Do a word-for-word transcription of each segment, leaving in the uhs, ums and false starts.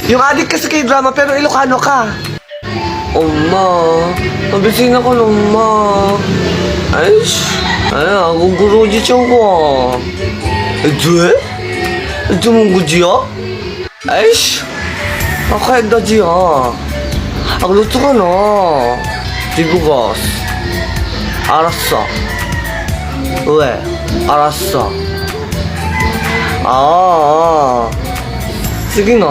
Yung adik kasi kay drama pero Ilocano ka. Oma, mabisina ko, Oma. Ay, ay, aguguro di tiyan ko. Ito eh? Ito mong gudya? Ay, akay da di ha. Agluto ka na. Di bugas. Arasa. Uwe, arasa. Ah, ah. Sige na.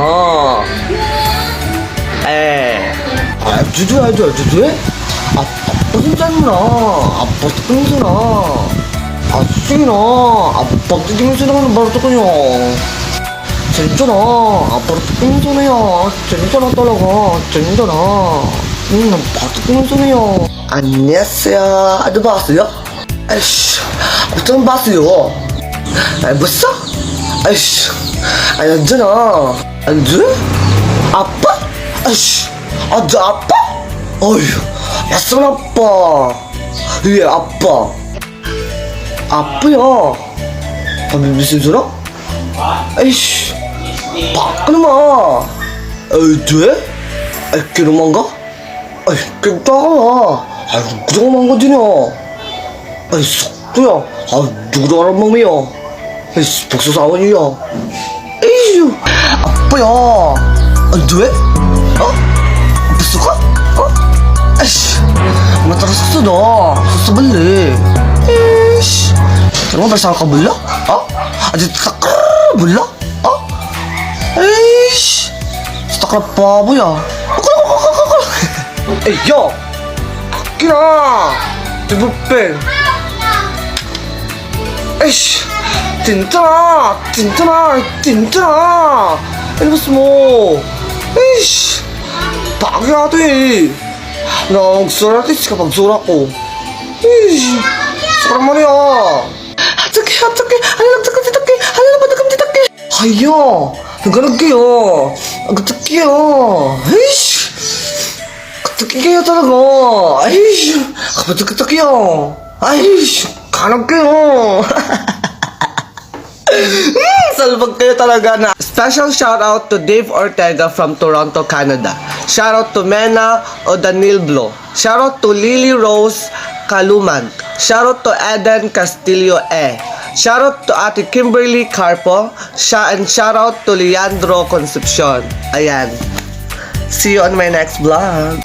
Eh. Adudu, adudu, adudu, eh. Apa, apa, na? Apa, na? Asina. Apa, na? Baru to kayo. Sensya na. Apa, na? Ya. Sensya na talaga. Sensya na. Hmm, apa, na? Ya. Anyas ya. Ada ba siya? Aish, ito ang baso yun. Ay, basta. Aish, ay, andyan na. Andyan? Apa? Aish, andyan apa? Ay, asa na pa? Iya, apa? Apa ya? Pabibisin sa na? Aish, baka naman. Ay, di? Ay, kinumangga? Ay, kita ka na. Ay, gusto ko mangga din ah. Ay, sakto ya. Ay, gusto ko mangga ya. Ay, pagsasawa niyo ya. Ay, apa ya? Ay, duwe? Ha? Gusto ka? Ha? Ay, mataras ka na. Susubali. Ay, ano ba sa kabula? Ha? Adi takar bula? Oh? Eish! Stakra baboy ah. Ay, yo! Kina! Tibupin! Eish! Tinta na! Tinta na! Tinta na! Ilabas mo! Eish! Pagi ito eh! Nang surat is kapag surat ko. Eish! Sakra mo niya! Hatake! Hatake! Ano lang takam titake? Ano lang ba takam titake? Hayo! Nagalag kayo! Agtake kayo! Eish! Katake kayo talaga! Aish! Kapatagkatake kayo! Aish! Kanag kayo! Hmm, salbag kayo talaga na! Special shout out to Dave Ortega from Toronto, Canada. Shout out to Mena Odanilblo. Shout out to Lily Rose Kaluman. Shout out to Eden Castillo E. Shout out to Ate Kimberly Carpo. Sha-, and shout out to Leandro Concepcion. Ayan. See you on my next vlog.